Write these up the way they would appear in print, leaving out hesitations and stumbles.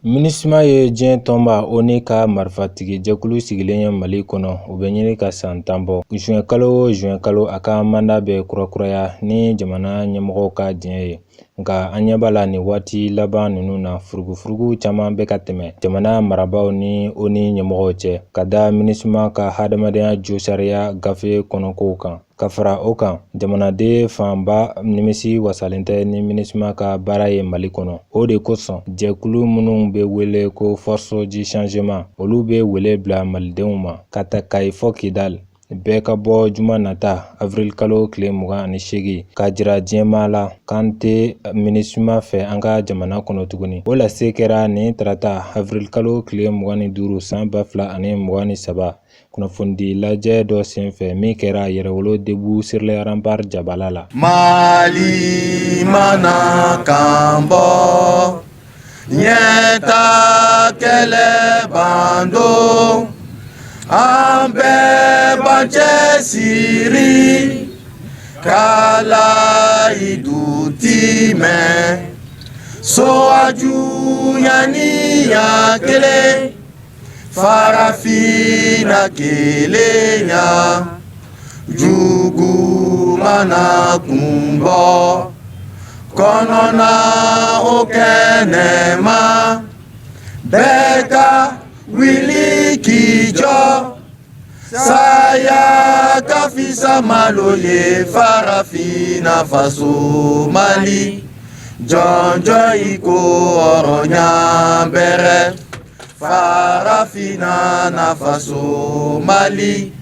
MINUSMA ye diɲɛ tɔnba ONU ka marifatigi jɛkulu sigilen ye Mali kɔnɔ, o bɛ ɲini ka san 10 bɔ. Zuwɛn kalo o zuwɛn kalo, a ka manda bɛ kurakuraya ni jamana ɲɛmɔgɔw ka diɲɛ ye. Nka an ɲɛ b'a la nin waati laban ninnu na, furugufurugu caman bɛ ka tɛmɛ jamana marabaaw ni ONU ɲɛmɔgɔw cɛ ka da MINUSMA ka hadamadenya josariya gafe kɔnɔkow kan. Ka fara o kan, jamanaden fanba nimisi wasalen tɛ ni MINUSMA ka baara ye Mali kɔnɔ. O de kosɔn, jɛkulu minnu bɛ wele ko Force du changement, olu bɛ wele bila malidenw ma ka ta Kayi fɔ Kidal, bɛɛ ka bɔ juma nata avril kalo tile 28 k'a jira diɲɛmaa la k'an tɛ MINUSMA fɛ an ka jamana kɔnɔ tuguni. O lase kɛra nin tarata avril kalo tile 25 san 2023 kunnafonidi lajɛ dɔ senfɛ min kɛra Yɛrɛwolo Debout sur les Remparts jabala la. Mali mana kan bɔ ɲɛta kɛlɛ b'an don an bɛɛ b'an cɛsiri ka layidu timɛ soaju ɲaniya kelen Farafinna kelenya jugu mana kun bɔ kɔnɔna o kɛnɛma bɛɛ ka wuli k'i jɔ saya ka fisa malo ye farafinna faso Mali jɔnjɔn i ko hɔrɔnya bɛrɛ Farafinna na faso Mali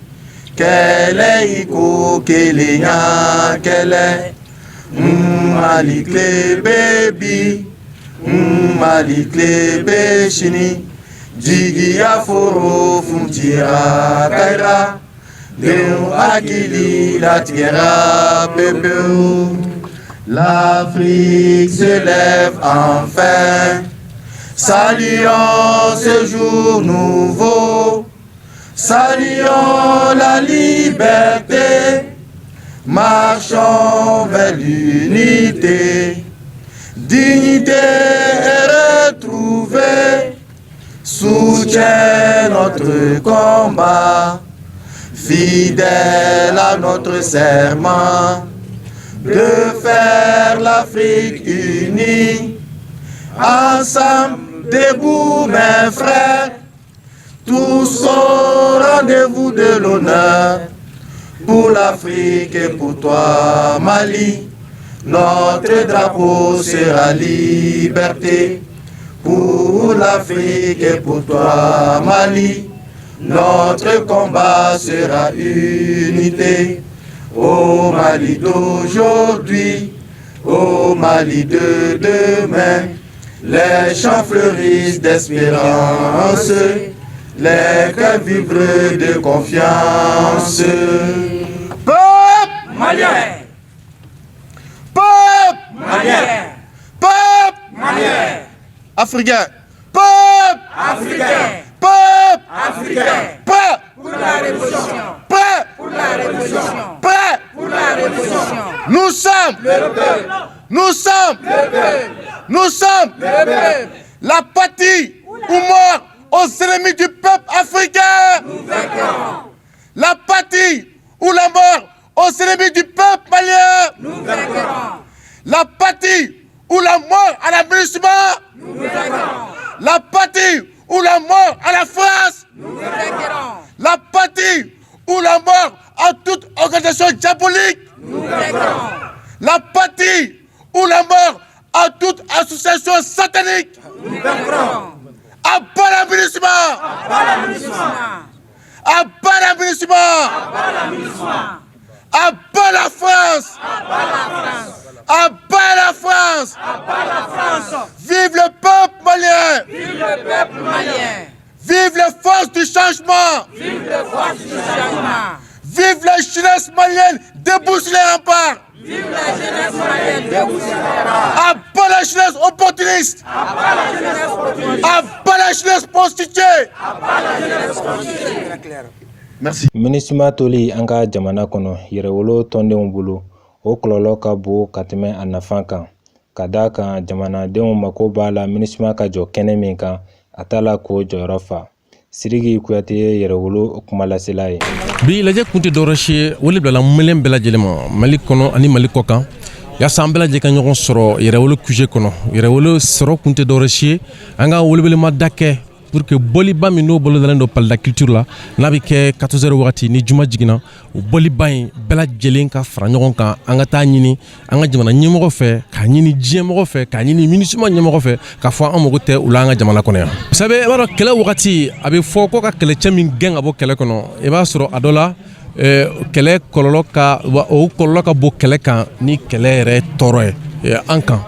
kɛlɛ i ko kelenya kɛlɛ Mali tile bɛ bi Mali tile bɛ sini jigiya foro funtira kayira denw hakili latigɛra pewu L'Afrique se lève enfin. Saluons ce jour nouveau. Saluons la liberté. Marchons vers l'unité. Dignité retrouvée. Soutient notre combat. Fidèle à notre serment de faire l'Afrique unie. Ensemble, debout mes frères, tous au rendez-vous de l'honneur. Pour l'Afrique et pour toi, Mali, notre drapeau sera liberté. Pour l'Afrique et pour toi, Mali, notre combat sera unité. Au Mali d'aujourd'hui, au Mali de demain, les champs fleurissent d'espérance, les cœurs vibrent de confiance. Peuple malien! Peuple malien! Peuple malien! Africain! Peuple africain! Peuple africain! Prêt pour la révolution! Prêt pour la révolution! Prêt pour la révolution! Nous sommes le peuple! Nous sommes le peuple! Nous sommes le peuple! La patrie ou mort aux ennemis du peuple africain! Nous vaincrons! La patrie ou la mort aux ennemis du peuple malien! Nous vaincrons! La patrie ou la mort à la MINUSMA! Nous vaincrons! La patrie ou la mort à la France! Nous vaincrons! La patrie ou la mort à toute organisation diabolique! Nous vaincrons! La patrie ou la mort à toute association satanique! Nous vaincrons! À bas la MINUSMA! À bas la MINUSMA! À bas la MINUSMA! À bas la MINUSMA! À bas la France! À bas la France! À bas la France! À bas la France! Vive le peuple malien! Vive le peuple malien! Vive les forces du changement! Vive les forces du changement! Vive la jeunesse malienne debout sur les remparts! Vive la jeunesse malienne debout sur les remparts! À bas la jeunesse opportuniste! À bas la jeunesse opportuniste! À bas la jeunesse prostituée! À bas la jeunesse prostituée! Merci. MINUSMA toli an ka jamana kɔnɔ yɛrɛwolo tɔndenw bolo, o kɔlɔlɔ ka bon ka tɛmɛ a nafa kan, ka d'a kan jamanadenw mako b'a la MINUSMA ka jɔ kɛnɛ min kan, a t'a la k'o jɔyɔrɔ fa. Sidiki Kuyate ye yɛrɛwolo kumalasela ye. Bi lajɛ kun tɛ dɔwɛrɛ si ye, wele bilala maliyɛn bɛɛ lajɛlen ma, Mali kɔnɔ ani Mali kɔ kan, yaasa an bɛɛ lajɛlen ka ɲɔgɔn sɔrɔ yɛrɛwolo QG kɔnɔ. Yɛrɛwolo sɔrɔ kun tɛ dɔwɛrɛ si ye, an ka welewelemada kɛ pour que bɔliba min n'o bolodalen don Palais de la Culture la, n'a bɛ kɛ 14 heures wagati ni juma jiginna, o bɔliba in bɛɛ lajɛlen ka fara ɲɔgɔn kan, an ka taa ɲini an ka jamana ɲɛmɔgɔ fɛ, k'a ɲini diɲɛmɔgɔ fɛ, k'a ɲini MINUSMA ɲɛmɔgɔ fɛ, k'a fɔ an mago tɛ u la an ka jamana kɔnɔ yan. Sabu i b'a dɔn, kɛlɛ wagati a bɛ fɔ ko ka kɛlɛcɛ min gɛn ka bɔ kɛlɛ kɔnɔ, i b'a sɔrɔ a dɔ la kɛlɛ kɔlɔlɔ ka o kɔlɔlɔ ka bon kɛlɛ kan ni kɛlɛ yɛrɛ tɔɔrɔ ye an kan.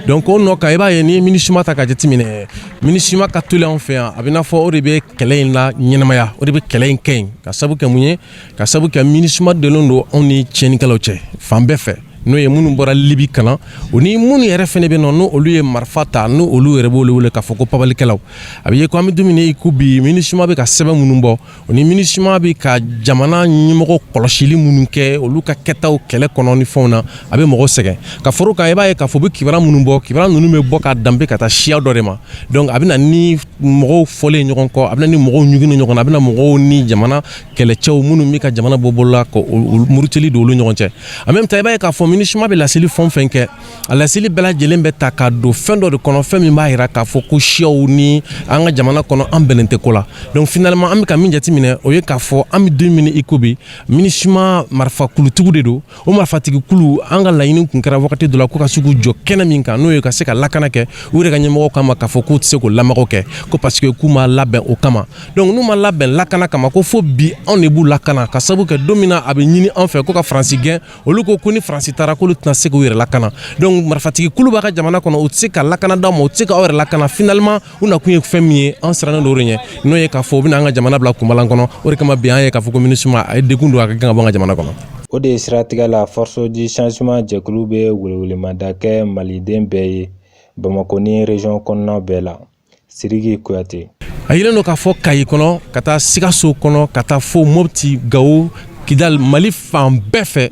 Donc o nɔ kan, i b'a ye n'i ye MINUSMA ta ka jateminɛ, MINUSMA ka toli anw fɛ yan, a bɛ n'a fɔ o de bɛ kɛlɛ in la ɲɛnamaya, o de bɛ kɛlɛ in kɛ yen. Ka sabu kɛ mun ye? Ka sabu kɛ MINUSMA donnen don anw ni tiɲɛnikɛlaw cɛ fan bɛɛ fɛ, n'o ye minnu bɔra Libi ka na, o ni minnu yɛrɛ fɛnɛ bɛ nɔ, n'o olu ye marifa ta, n'o olu yɛrɛ b'olu wele k'a fɔ ko pabalikɛlaw. A bɛ ye ko an bɛ don min na i ko bi, MINUSMA bɛ ka sɛbɛn minnu bɔ, o ni MINUSMA bɛ ka jamana ɲɛmɔgɔ kɔlɔsili minnu kɛ, olu ka kɛtaw kɛlɛ kɔnɔ ni fɛnw na, a bɛ mɔgɔw sɛgɛn. Ka fara o kan, i b'a ye k'a fɔ u bɛ kibaruya minnu bɔ, kibaruya ninnu bɛ bɔ ka danbe ka taa siya dɔ de ma. Donc a bɛ na ni mɔgɔw fɔlen ɲɔgɔn kɔ, a bɛ na ni mɔgɔw ɲugunnen ɲɔgɔn na, a bɛ na mɔgɔw ni jamana kɛlɛcɛw minnu bɛ ka jamana bɔ bolo la, ka murutili don olu ɲɔgɔn cɛ. En même temps, i b'a ye k'a fɔ MINUSMA bɛ laseli fɛn o fɛn kɛ, a laseli bɛɛ lajɛlen bɛ ta ka don fɛn dɔ de kɔnɔ, fɛn min b'a jira k'a fɔ ko siyaw ni an ka jamana kɔnɔ, an bɛnnen tɛ ko la. Donc finalement, an bɛ ka min jateminɛ, o ye k'a fɔ an bɛ don min i ko bi, MINUSMA marifakulutigiw de don. O marifatigikulu, an ka laɲini kun kɛra wagati dɔ la ko ka se k'u jɔ kɛnɛ min kan, n'o ye ka se ka lakana kɛ, u yɛrɛ ka ɲɛmɔgɔw kama k'a fɔ k'u tɛ se k'o lamɔgɔ kɛ, ko parce que k'u ma labɛn o kama. Donc n'u ma labɛn lakana kama, ko fo bi anw de b'u lakana, ka sababu kɛ don min na a bɛ ɲini an fɛ ko ka Faransi gɛn, olu ko ko ni Faransi taara, k'olu tɛna se k'u yɛrɛ lakana. Donc marifatigi kulu b'a ka jamana kɔnɔ, u tɛ se ka lakana d'aw ma, u tɛ se k'aw yɛrɛ lakana. Finalement, u nakun ye fɛn min ye, an sirannen don o de ɲɛ, n'o ye k'a fɔ u bɛna an ka jamana bila kunbalan kɔnɔ. O de kama bi an ye k'a fɔ ko MINUSMA a ye degun don, a ka kan ka bɔ an ka jamana kɔnɔ. O de siratigɛ la, Force du Changement jɛkulu bɛ welewelemada kɛ maliden bɛɛ ye, Bamakɔ ni région kɔnɔna bɛɛ la. Sidiki Kuyate. A yelen don k'a fɔ Kayi kɔnɔ, ka taa Sikaso kɔnɔ, ka taa fo Mopti, Gawo, Kidal, Mali fan bɛɛ fɛ,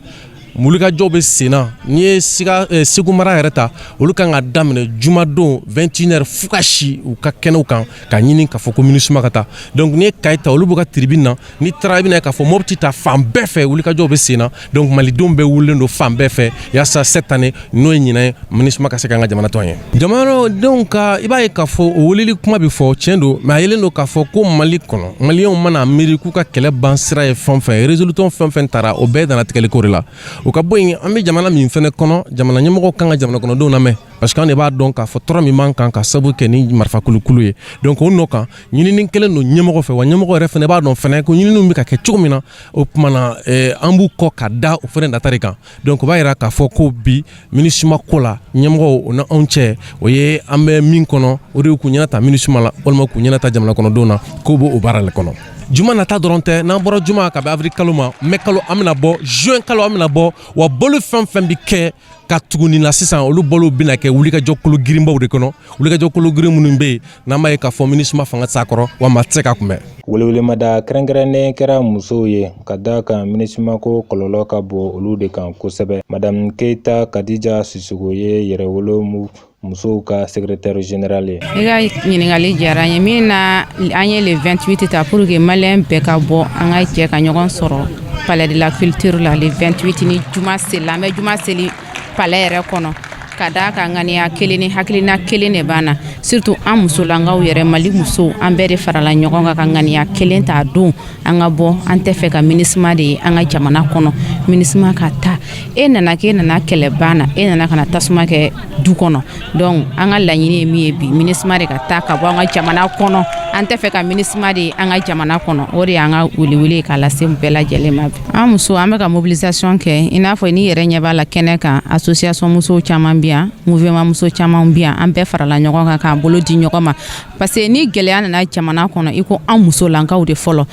wulikajɔw bɛ sen na. N'i ye siga Segu mara yɛrɛ ta, olu kan ka daminɛ jumadon 21h fo ka si u ka kɛnɛw kan, ka ɲini k'a fɔ ko MINUSMA ka taa. Donc n'i ye Kayi ta, olu b'u ka tribune na. N'i taara, i bɛna k'a fɔ Mopti ta fan bɛɛ fɛ, wulikajɔw bɛ sen na. Donc malidenw bɛɛ wulilen don fan bɛɛ fɛ yaasa cette année, n'o ye ɲinan ye, MINUSMA ka se k'an ka jamana to an ye. Jamanadenw ka, i b'a ye k'a fɔ o weleli kuma bɛ fɔ, tiɲɛ don, mais a yelen don k'a fɔ ko Mali kɔnɔ, maliyɛnw mana miiri k'u ka kɛlɛ ban sira ye fɛn o fɛn, résolution fɛn o fɛn taara, o bɛɛ dannatigɛli ko de la. O ka bɔ yen, an bɛ jamana min fɛnɛ kɔnɔ, jamana ɲɛmɔgɔw kan ka jamana kɔnɔdenw lamɛn, parce que an de b'a dɔn k'a fɔ tɔɔrɔ min b'an kan ka sababu kɛ ni marifakulukulu ye. Donc o nɔ kan, ɲinini kɛlen don ɲɛmɔgɔ fɛ, wa ɲɛmɔgɔ yɛrɛ fɛnɛ b'a dɔn fɛnɛ ko ɲininiw bɛ ka kɛ cogo min na. O tuma na, an b'u kɔ ka da o fɛnɛ nata de kan. Donc o b'a yira k'a fɔ ko bi MINUSMA ko la, ɲɛmɔgɔw o ni anw cɛ, o ye an bɛ min kɔnɔ, o de ye k'u ɲɛna ta MINUSMA la walima k'u ɲɛna ta jamana kɔnɔdenw na, k'o b'o baara le kɔnɔ. Juma nata dɔrɔn tɛ, n'an bɔra juma ka bɛn avril kalo ma, mai kalo an bɛna bɔ, juin kalo an bɛna bɔ, wa bɔli fɛn fɛn bɛ kɛ ka tugu nin na sisan, olu bɔliw bɛna kɛ wulikajɔ kolo girinbaw de kɔnɔ, wulikajɔ kolo girin minnu bɛ yen n'an b'a ye k'a fɔ MINUSMA fanga tɛ s'a kɔrɔ, wa maa tɛ se k'a kunbɛn. Welewelemada kɛrɛnkɛrɛnnen kɛra musow ye, ka da kan MINUSMA ko kɔlɔlɔ ka bon olu de kan kosɛbɛ. Madame Keyita Kadija Sisoko ye yɛrɛwolo musow ka secrétaire général ye. I ka ɲininkali diyara n ye. Min na an ye le 28 ta pour que maliyɛn bɛɛ ka bɔ, an ka jɛ ka ɲɔgɔn sɔrɔ Palais de la Culture la le 28, ni juma seli, an bɛ juma seli palais yɛrɛ kɔnɔ, ka d'a kan ŋaniya kelen ni hakilina kelen de b'an na. Surtout an musolankaw yɛrɛ, Mali musow, an bɛɛ de farala ɲɔgɔn kan ka ŋaniya kelen ta don an ka bɔ. An tɛ fɛ ka MINUSMA de ye an ka jamana kɔnɔ, MINUSMA ka taa. E nana k'e nana kɛlɛ ban na, e nana ka na tasuma kɛ du kɔnɔ. Donc an ka laɲini ye min ye bi, MINUSMA de ka taa ka bɔ an ka jamana kɔnɔ. An tɛ fɛ ka MINUSMA de ye an ka jamana kɔnɔ. O de y'an ka welewele k'a lase bɛɛ lajɛlen ma bi. An muso, an bɛ ka mobilisation kɛ, i n'a fɔ n'i yɛrɛ ɲɛ b'a la kɛnɛ kan, association musow caman bɛ yan, mouvement muso caman bɛ yan. An bɛɛ farala ɲɔgɔn kan k'an bolo di ɲɔgɔn ma, parce que ni gɛlɛya nana jamana kɔnɔ, i ko an musolankaw de fɔlɔ.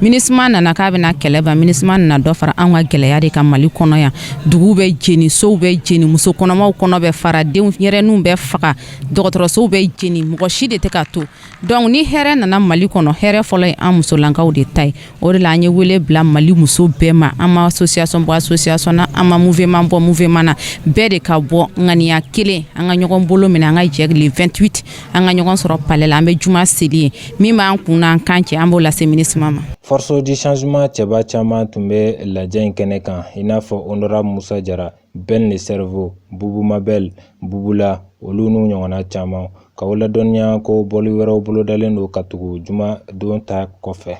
MINUSMA nana k'a bɛna kɛlɛ ban, MINUSMA nana dɔ fara anw ka gɛlɛya de kan Mali kɔnɔ yan. Duguw bɛ jeni, sow bɛ jeni, muso kɔnɔmaw kɔnɔ bɛ fara, denw yɛrɛninw bɛ faga, dɔgɔtɔrɔsow bɛ jeni, mɔgɔ si de tɛ ka to. Donc ni hɛrɛ nana Mali kɔnɔ, hɛrɛ fɔlɔ ye an musolankaw de ta ye. O de la an ye wele bila Mali muso bɛɛ ma. An ma association bɔ association na, an ma mouvement bɔ mouvement na, bɛɛ de ka bɔ ŋaniya kelen, an ka ɲɔgɔn bolo minɛ, an ka jɛ le 28, an ka ɲɔgɔn sɔrɔ palais la, an bɛ juma seli ye. Min b'an kun n'an kan cɛ, an b'o lase MINUSMA ma. Force du changement cɛba caman tun bɛ lajɛ in kɛnɛ kan, i n'a fɔ honorable Musa Jara, Ben le Cerveau, Bubu Mabel, Bubula, olu n'u ɲɔgɔnna caman. K'aw ladɔnniya ko bɔli wɛrɛw bolodalen don ka tugu juma don ta kɔfɛ.